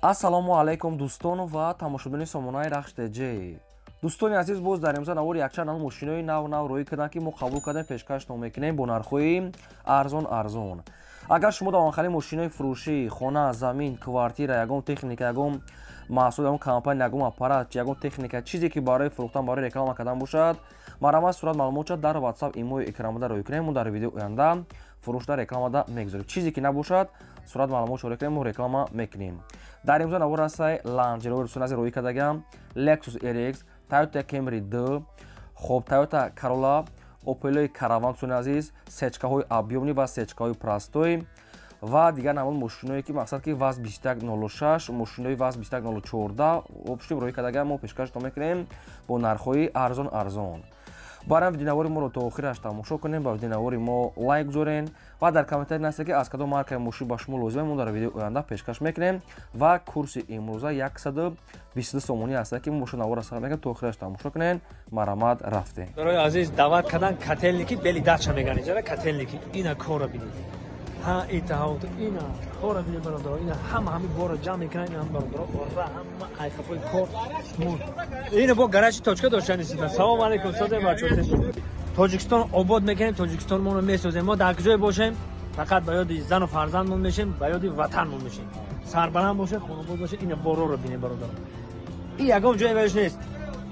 Ассалому алайкум, дӯстону ва тамошобинони сомонаи Рахш ТЖ. Дӯстони азиз, боз дар имрӯза навори якчанд нав мошинои нав нав рӯй карданд, ки мо қабул кардем, пешкаштон мекунем бо нархҳои арзон арзон. Агар шумо дар анхали мошинои фурӯшӣ, хона, замин, квартира, ягон техника, ягон маҳсул, ягон компания, ягон аппарат, ягон техника, чизе ки барои фурӯхтан, барои реклама кардан бошад, марҳамат, сурат маълумотша дар WhatsApp, имои экранбуда рӯй кунем. Мо дар видео оянда фурӯшда, рекламада мегузорем. Чизе ки набошад, сурат маълумотшо рӯй кунем, мо реклама мекунем. Дар имрӯза навор ҳастай Land Rover, дӯстони азиз, рӯй кардагам, Lexus RX, Toyota Camry 2, хоб, Toyota Corolla, Opel Caravan, дӯстони азиз, сечкаҳои объёмный ва сечкаҳои простой ва дигар намуд мошиное, ки мақсад ки ВАЗ 2106, мошинои ВАЗ 21014 общем рӯй кардагам, мо пешкаштон мекунем бо нархҳои арзон арзон. Барам видеонавори моро то охираш тамошо кунем, ба видеонавори мо лайк гузорен ва дар комментарий нависед, ки аз кадом маркаи мошин ба шумо лозим, мо дар видеои оянда пешкаш мекунем. Ва курси имрӯза 122 сомонӣ аст, ки мо шо навора сар мекунем, то охираш тамошо кунем. Марҳамат, рафтем. Барои азиз даъват кардан Котельники, Белый Дача меган иҷара Котельники. Ина кора бинед, ҳа, итаҳот, ина кора бинед, бародаро. Ина ҳама ҳами бора ҷамъ мекунанд, ина бародаро, ора ҳама айқафои кор. Ина бо гаражи точка доштани. Салом алейкум, созем, бачо. Тоҷикистон обод мекунем, Тоҷикистон моро месозем. Мо дар куҷое бошем, фақат ба ёди зану фарзандмон мешем, ба ёди ватанмон мешем. Сарбаланд бошед, хонобод бошед. Ина бороро бинед, бародаро. И ягон ҷое ваиш нест.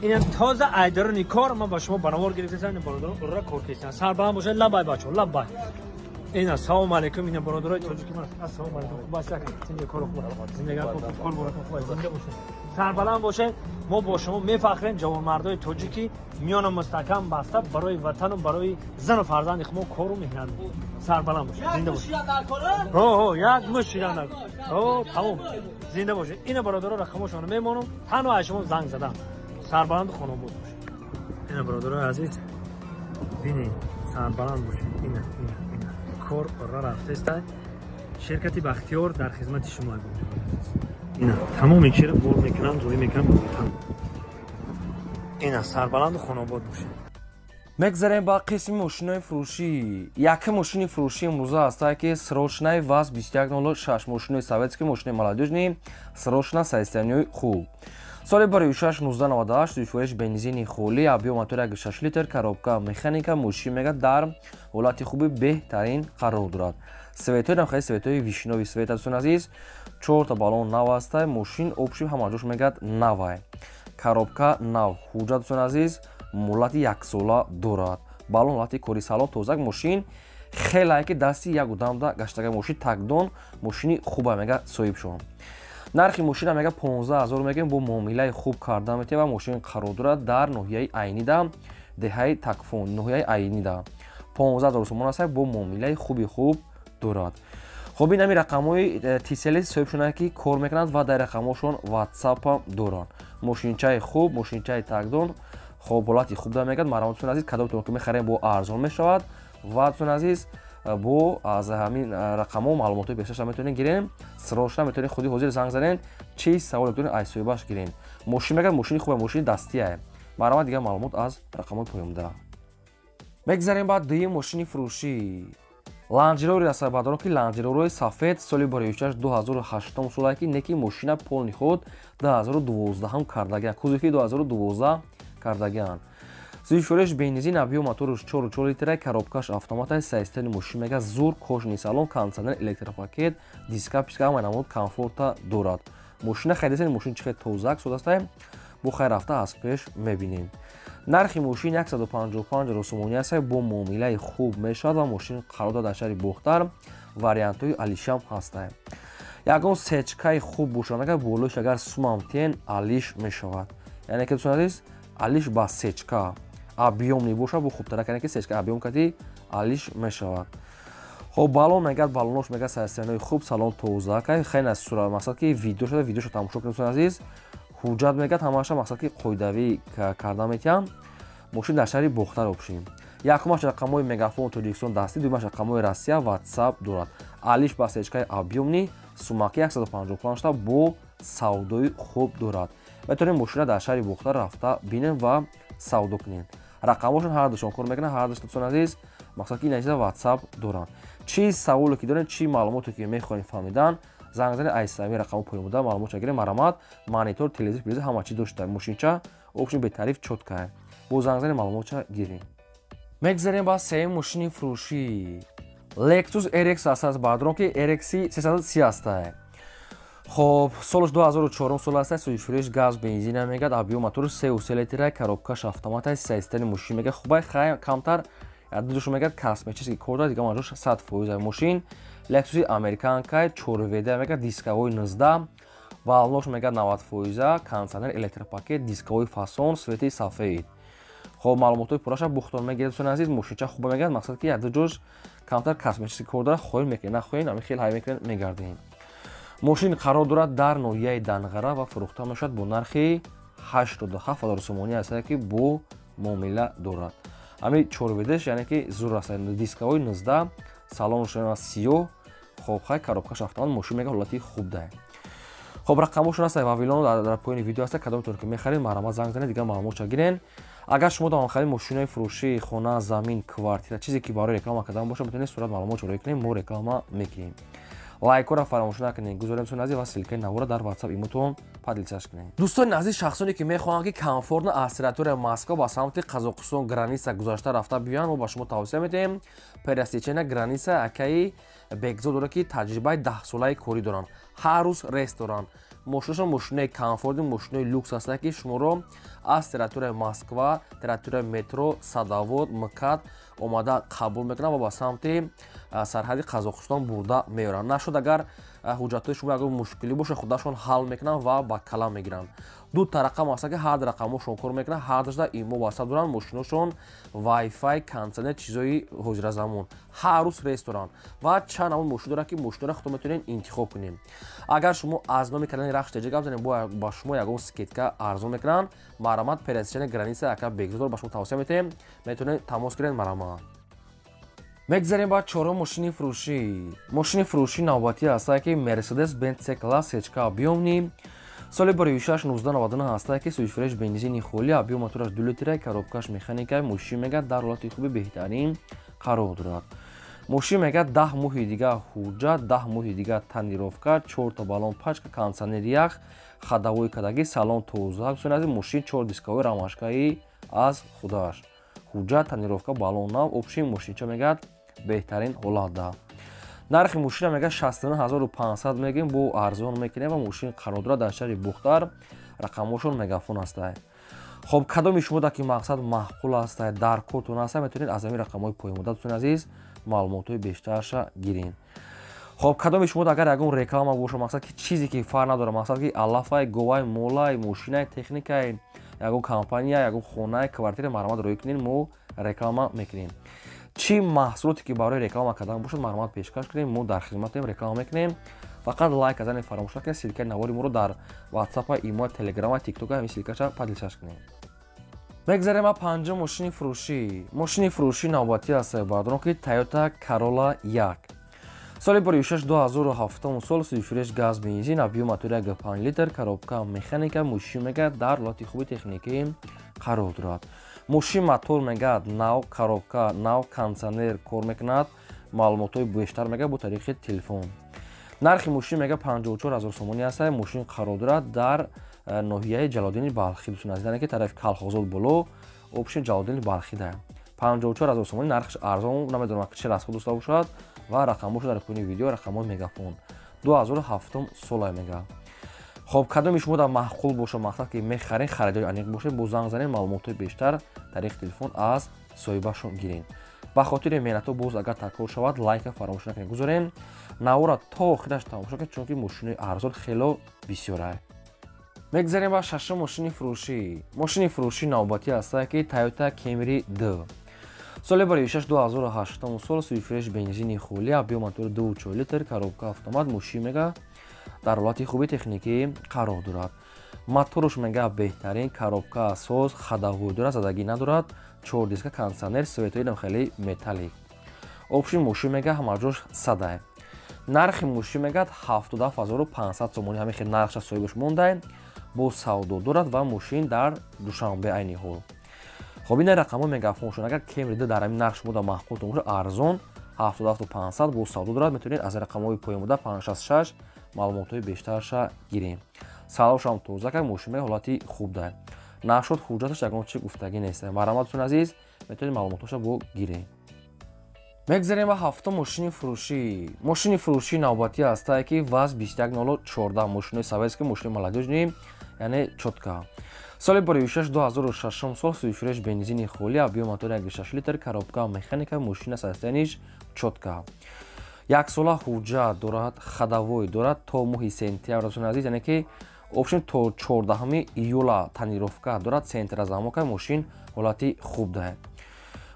Ина тоза айдарони кор ман ба шумо банавор гирифтасам. Ина бародаро, ура, кор кестан. Сарбаланд бошед. Лабай, бачо, лабай. Ина, салом алейкум, ина бародарои тоҷики ман. Ассалому алейкум, хуб аст, зинда, кор хуб, зиндагӣ хуб, кор боракун хуб, зинда бошед, сарбаланд бошед. Мо бо шумо мефахрем, ҷавонмардои тоҷики миёна мустаҳкам баста, барои ватану барои зану фарзанди хумо кору меҳнат. Сарбаланд бошед, зинда бошед. Ҳо, як мушт шидан, ҳо, тамом. Зинда бошед. Ина бародаро, рақамошонро мемонам, танҳо аз шумо занг задам. Сарбаланду хонобод бошед. Ина, бародарои азиз, бинед, сарбаланд бошед. Ина, ина, ина кор ора рафтеста. Ширкати Бахтиёр дар хизмати шумо. Ина тамоми чиро бор мекунам, ҷоӣ мекунам ба ватан. Ина, сарбаланду хонобод бошед. Мегзарем ба қисми мошинои фурӯшӣ. Якум мошини фурӯшӣ имрӯза ҳастае, ки срочный ВАЗ 2106, мошинои советский, мошинои молодёжный, срочно, состояние хуб, соли 2006, 1998, душвориш бензини холӣ, объём мотор 1,6 литр, коробка механика. Мошин мега дар ҳолати хуби беҳтарин қарор дорад. Цветои намхели цветои вишнёвый цвет, дӯстони азиз, чорта баллон нав ҳастай. Мошин общем ҳамаҷош мегӯяд навай, коробка нав, ҳуҷҷат, дӯстони азиз, муҳлати яксола дорад, баллон ҳолати кори, салон тозак. Мошин хелае ки дасти як одамда гаштага. Мошин такдон, мошини хуба мега соҳибшон. Нархи мошина мега 15 ҳазор мегӯем, бо муомилаи хуб карда метавад. Ва мошин қарор дорад дар ноҳияи Айнида, деҳаи Такфон, ноҳияи Айнида. 15 ҳазор сомон аст, бо муомилаи хуби хуб дорад. Хоб, ин ҳами рақамҳои тисели соҳибшонае, ки кор мекунанд ва дар рақамҳошон ватсапа доранд. Мошинчаи хуб, мошинчаи такдон, хоб, ҳолати хуб да мегӯяд. Марҳамат, дӯстони азиз, кадомтон ки мехарем, бо арзон мешавад. Ва, дӯстони азиз, бо аз ҳамин рақамҳо маълумотҳои бештарша метавонед гирем. Срочно метавонед худи ҳозир занг занед, чи саволе доред, аз соҳибаш гирем. Мошин мегӯяд мошини хубе, мошини дастие. Марҳамат, дигар маълумот аз рақамҳои поёнда. Мегзарем ба дуюм мошини фурӯшӣ. Land Rover аст, баъдоро ки Land Rover сафед, соли 2006, 2008 солае, ки неки мошина полный ход 2012 кардагиан, кузови 2012 кардагиан. Сӯзишвориш бензин, объём моторш 4,4 литра, коробкаш автомата. Состояние мошин мега зур, кожаный салон, кондиционер, электропакет, диска, писка, ҳама намуд комфорта дорад. Мошина харидасен, мошин чихел тозак содастае, бо хайр рафта аз пеш мебинем. Нархи мошин 155 сомонӣ аст, бо муомилаи хуб мешавад. Ва мошин қарор дорад дар шаҳри Бохтар, вариантҳои алишам ҳастанд. Ягон сечкаи хуб бошад, агар болош агар сумам тен, алиш мешавад. Яъне ки, дӯстони азиз, алиш ба сечка объёмный бошад, бо хубтарак, яъне ки сечка объём кати алиш мешавад. Хоб, баллон мегӯяд, баллонош мегӯяд состояние хуб, салон тоза. Хеле аз сура, мақсад ки видео шуда, видеошо тамошо кунед, дӯстони азиз. Ҳуҷҷат мегӯяд ҳамаша, мақсад ки қоидавӣ карда метиҳам. Мошин дар шаҳри Бохтар обшим. Якумаш рақамҳои Мегафон Тоҷикистон дастӣ, дуюмаш рақамҳои Россия, Ватсап дорад. Алиш ба сечкаи объёмный, сумаки 155 та, бо савдои хуб дорад. Метавонем мошина дар шаҳри Бохтар рафта бинем ва савдо кунем. Рақамҳошон ҳар душон кор мекунанд, ҳар душ, дӯстони азиз, мақсад ки ин чиза ватсап доранд. Чӣ саволе ки дорем, чӣ маълумоте ки мехоҳем фаҳмидан, Занг занед, айсами рақаму поён буда маълумотша гиред. Марамат, монитор, телевизор, телевизор ҳама чиз дошта. Мошинча общем бетариф чёткая. Бо занг занед, маълумотша гиред. Мегзарем ба сеюм мошини фурӯшӣ. Lexus RX аст, бародарон, ки RX 330 астае. Хоб, солаш 2004 сол аст, сӯйфурӯш газ бензин мегад, объём мотор 3,3 литра, коробкаш автомат аст, состояние мошин мегад хубай, хай камтар яддушо мегад косметический кор дорад, дига маҷош 100% мошин. Lexus американка 4 WD мегад, дисковой 19, баллош мегад 90%, кондиционер, электропакет, дисковой фасон, свети сафед. Хоб, маълумотҳои пурраша бухтон мегиред, дӯстони азиз. Мошинча хуба мегад, мақсад ки яду ҷош камтар косметический кор дорад, хоҳем мекунед, нахоҳем, ҳамин хел ҳай мекунед, мегардем. Мошин қарор дорад дар ноҳияи Данғара ва фурӯхта мешавад бо нархи 87 000 сомонӣ аст, ки бо муомила дорад. Ҳамин чорведеш, яъне ки зур аст, дисковой 19, салонш сиёҳ. Хоб, хай коробкаш автомат, мошин мега ҳолати хуб даҳ. Хоб, рақамошон аст, Вавилон дар поёни видео аст. Кадомтон ки мехаред, марҳамат, занг занед, дигар маълумотша гирен. Агар шумо дар харид мошинои фурӯшӣ, хона, замин, квартира, чизе ки барои реклама кардан бошад, метавонед сурат маълумот ҷорӣ кунем, мо реклама мекунем. Лайкҳоро фаромӯш накунед, гузорем, дӯстони азиз, ва ссылкаи навора дар WhatsApp, имотон поделиться кунед. Дӯстони азиз, шахсоне ки мехоҳанд, ки комфортно аз территорияи Москва ба самти Қазоқистон граница гузашта рафта биёянд, мо ба шумо тавсия медиҳем пересечения граница акаи Бекзод дорад, ки таҷрибаи 10-солаи корӣ доранд, ҳар рӯз рейс доранд. Мошинашон мошинои комфортный, мошинои люкс ҳастанд, ки шуморо аз территорияи Москва, территорияи метро Садовод, МКАД омада қабул мекунанд ва ба самти сарҳади Қазоқистон бурда меоранд. Нашуд, агар ҳуҷҷатҳои шумо ягон мушкилӣ бошад, худашон ҳал мекунанд ва ба калам мегиранд. Дута рақам ҳастанд, ки ҳар рақамошон кор мекунанд, ҳар душда имо, WhatsApp доранд. Мошиношон Wi-Fi, кондиционер, чизои ҳозиразамон, ҳар рӯз рейс доранд ва чанд намуд мошин доранд, ки мошинро худтон метавонед интихоб кунед. Агар шумо аз номи канали Рахш Теҷа гап занед, ба шумо ягон скидка арзон мекунанд. Марҳамат, пересечения граница ака Бекзодор ба шумо тавсия метиҳем, метавонед тамос гиред, марҳамат. Мегзарем ба чорум мошини фурӯшӣ. Мошини фурӯшӣ навбатӣ ҳастае, ки Мерседес Бенц С класс сечка объёмный, соли 2006 1999 ҳастае, ки сӯйфуреш бензини холӣ, объём мотораш 2 литра, коробкаш механика. Мошин мегад дар ҳолати хуби беҳтарин қарор дорад. Мошин мегад 10 моҳи дига ҳуҷҷат, 10 моҳи дига тонировка, чорта баллон пачка, кондиционер ях, ходовой кадаги, салон тоза. Мошин чор дисковой, рамашкаи аз худаш, ҳуҷҷат, тонировка, баллон нав, общий мошинча мегад беҳтарин ҳолатда. Нархи мошина мегад 69 500 мегем, бо арзон мекунем ва мошин қарор дорад дар шаҳри Бухтар, рақамҳошон Мегафон ҳастай. Хоб, кадоми шумо дар ки мақсад маъқул ҳастай, дар кортон ҳастай, метавонед аз ҳамин рақамҳои поёнбуда, дӯстони азиз, маълумотҳои бештарша гиред. Хоб, кадоми шумо агар ягон реклама боша, мақсад ки чизе ки фарқ надорад, мақсад ки алафай, говай, молай, мошинай, техникай, ягон компания, ягон хонай, квартира, марҳамат, роӣ кунед, мо реклама мекунем. Чӣ маҳсулоте ки барои реклама кардан бошад, марҳамат, пешкаш кунем, мо дар хизматем, реклама мекунем. Фақат лайк азани фаромӯш накунед, ссылкаи навори моро дар Ватсапа, имо, Телеграма, Тиктока ҳамин ссылкаша поделиться кунед. Мегзарем ба панҷум мошини фурӯшӣ. Мошини фурӯшӣ навбатӣ аст, бародарон, ки Тойота Corolla 1, соли 2006 2007 сол, сӯйфуреш газ бензин, объём мотори 1,5 литр, коробка механика. Мошин мегад дар ҳолати хуби техникӣ қарор дорад. Мошин мотор мегад нав, коробка нав, кондиционер кор мекунад. Маълумотҳои бештар мегад бо тариқи телефон. Нархи мошин мега 54 000 сомонӣ аст. Мошин қарор дорад дар ноҳияи Ҷалолиддини Балхӣ, дӯстони азиз, яъне ки тарафи Калхозод боло, общий Ҷалолиддини Балхӣ да. 54 000 сомонӣ нархш арзон, намедонам чӣ расход дошта бошад. Ва рақамҳошо дар поёни видео, рақамҳои Мегафон. 2007 сола мега. Хоб, кадоми шумо дар маъқул боша, мақсад ки мехаред, харидори аниқ бошед, бо занг занед, маълумотҳои бештар тариқи телефон аз соҳибашон гиред. Ба хотири меҳнатҳо боз агар такрор шавад, лайка фаромӯш накунед, гузорем, навора то охираш тамошо кунед, чунки мошинои арзон хело бисёрай. Мегзарем ба шашум мошини фурӯшӣ. Мошини фурӯшӣ навбатӣ ҳастае, ки Toyota Camry 2, соли 2006 2008 сол, сӯйфуреш бензини холӣ, объём мотори 2,4 литр, коробка автомат. Мошин мега дар ҳолати хуби техникӣ қарор дорад. Моторш мега беҳтарин, коробка соз, ходовой дорад, задагӣ надорад, чор диска, кондиционер, светои хеле металлик. Общий мошин мега ҳамаҷош садай. Нархи мошин мегад 77 500 сомонӣ, ҳамин хел нархша соҳибаш мондай, бо савдо дорад ва мошин дар Душанбе айни ҳол. Хоб, ина рақамҳо Мегафоншон. Агар Кемри дар ҳамин нарх шумо дар маъқултон бошад, арзон 77 500, бо савдо дорад, метавонед аз рақамҳои поён буда 566 Маълумотҳои бештарша гирем. Салоншам тоза кард, мошин мега ҳолати хуб дорад. Нашуд ҳуҷҷаташ ягон чи гуфтагӣ нест. Марҳамат, дӯстони азиз, метавонед маълумотҳоша бо гирем. Мегзарем ба ҳафтум мошини фурӯшӣ. Мошини фурӯшӣ навбатӣ ҳастае ки ВАЗ 2104, мошинои советский, мошини молодёжный, яъне чётко. Соли боривишаш 2006 сол, сӯзишвориаш бензини холӣ, объём мотор 1,6 литр, коробка механика, мошина состояниш чётко. Яксола ҳуҷҷат дорад, ходовой дорад то моҳи сентябр, дӯстони азиз, яъне ки общем то 14 июла тонировка дорад, центрозамока, мошин ҳолати хуб дорад.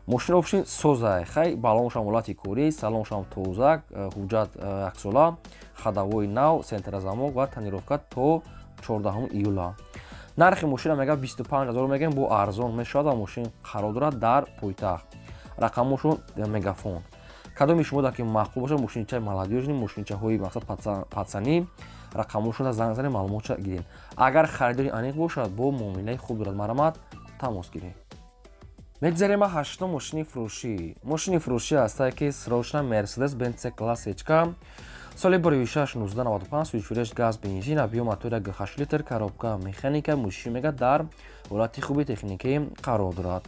Мошин общем созай, хай баллоншам ҳолати корӣ, салоншам тоза, ҳуҷҷат яксола, ходовой нав, центрозамок ва тонировка то 14 июла. Нархи мошина мега 25 000 мегӯем, бо арзон мешавад ва мошин қарор дорад дар пойтахт. Рақамошон Мегафон. Кадоми шумо дар ки маъқул бошад, мошинчаи молодёжный, мошинчаҳои мақсад пацани, рақамошонда занг занед, маълумотша гирем. Агар харидори аниқ бошад, бо муомилаи хуб дорад, марҳамат, тамос гирем. Мегзарем ба ҳаштум мошини фурӯшӣ. Мошини фурӯшӣ ҳастае ки срочно Мерседес Бенц С класс ечка, соли боривишаш 1995, сӯзишвориаш газ бензин, объём мотор 1,8 литр, коробка механика, мошин мега дар ҳолати хуби техникӣ қарор дорад.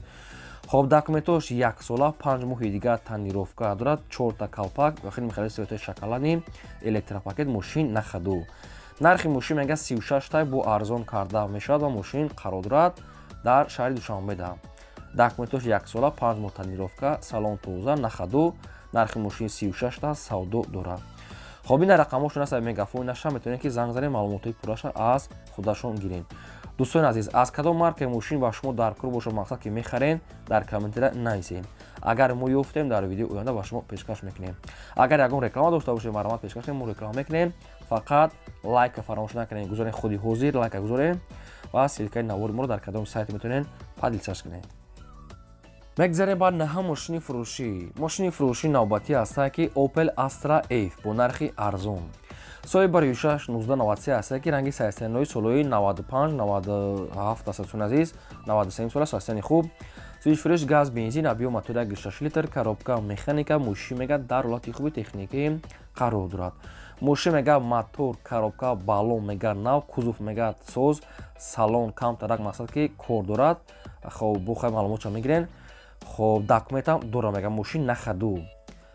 Хоб, документош яксола, 5 моҳи дигар тонировка дорад, чорта калпак, хеле михали цветои шоколадный, электропакет, мошин на ходу. Нархи мошин мега 36 тай, бо арзон карда мешавад ва мошин қарор дорад дар шаҳри Душанбеда. Документош яксола, 5 моҳ тонировка, салон тоза, на ходу, нархи мошин 36 та, савдо дорад. Хоб, ина рақамошон аст, Мегафон наша, метавонед ки занг занед, маълумотҳои пурраша аз худашон гирем. Дӯстони азиз, аз кадом маркаи мошин ба шумо дар кор бошад, мақсад ки мехарен, дар комментария нависед. Агар мо ёфтем, дар видеои оянда ба шумо пешкаш мекунем. Агар ягон реклама дошта бошед, марҳамат, пешкаш кунем, мо реклама мекунем. Фақат лайка фаромӯш накунед, гузоред, худи ҳозир лайка гузоред ва ссылкаи навори моро дар кадом сайт метавонед поделиться кунед. Мегзарем ба наҳам мошини фурӯшӣ. Мошини фурӯшӣ навбатӣ ҳастае ки Opel Astra F бо нархи арзон, соли барюшаш 1993 ҳастае ки ранги состояниҳои солҳои 95, 97 аст, дӯстони азиз, 93 сола, состояни хуб, сӯзишвориаш газ бензин, объём мотор 1,6 литр, коробка механика, мошин мега дар ҳолати хуби техникӣ қарор дорад. Мошин мега мотор, коробка, баллон мега нав, кузов мега соз, салон камтарак мақсад ки кор дорад. Хоб, бо хай маълумотша мегирен. Хоб, документам дора, мега мошин на ходу,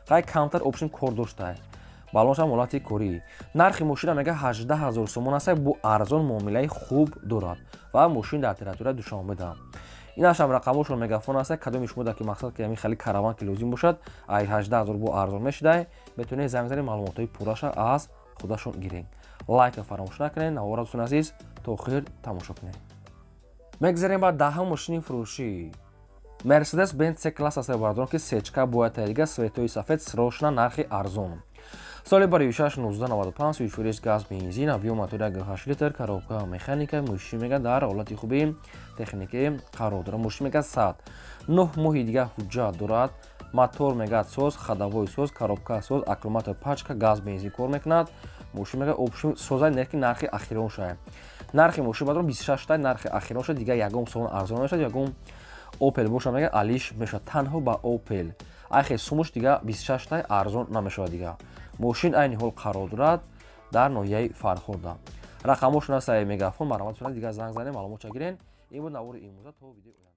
хай камтар общем кор дошта, баллоншам ҳолати корӣ. Нархи мошина мега 18 ҳазор сомон аст, бо арзон, муомилаи хуб дорад ва мошин дар территорияи Душанбеда. Инашам рақамошон Мегафон аст. Кадоми шумо дар ки мақсад ки ҳамин хали караван ки лозим бошад, ай 18 ҳазор бо арзон мешудай, метавонед занг занед, маълумотҳои пурраша аз худашон гиред. Лайка фаромӯш накунед, навора, дӯстони азиз, то охир тамошо кунед. Мегзарем ба даҳам мошини фурӯшӣ. Мерседес Бенц С класс аст, бардорон, ки сечка бояд таига, цветои сафед, срочно, нархи арзон, соли барюшаш 1995, сӯзишвориаш газ бензин, объём мотор 1,8 литр, коробка механика, мошин мега дар ҳолати хуби техникӣ қарор дорад. Мошин мега 100 9 моҳи дигар ҳуҷҷат дорад, мотор мега соз, ходовой соз, коробка соз, аккумулятор пачка, газ бензин кор мекунад. Мошин мега общем созай, не ки нархи ахирон шавад. Нархи мошин бадрон 26 тай, нархи ахирон шавад, дигар ягон сомон арзон мешавад. Ягон Опел боша, мега алиш мешавад, танҳо ба Опел айхе сумуш дига 26 тай арзон намешавад дига. Мошин айни ҳол қарор дорад дар ноҳияи Фархорда. Рақамошон аст, Мегафон, марҳамат, дигар занг занед, маълумотша гирен. Ин буд навори имрӯза, то видеои.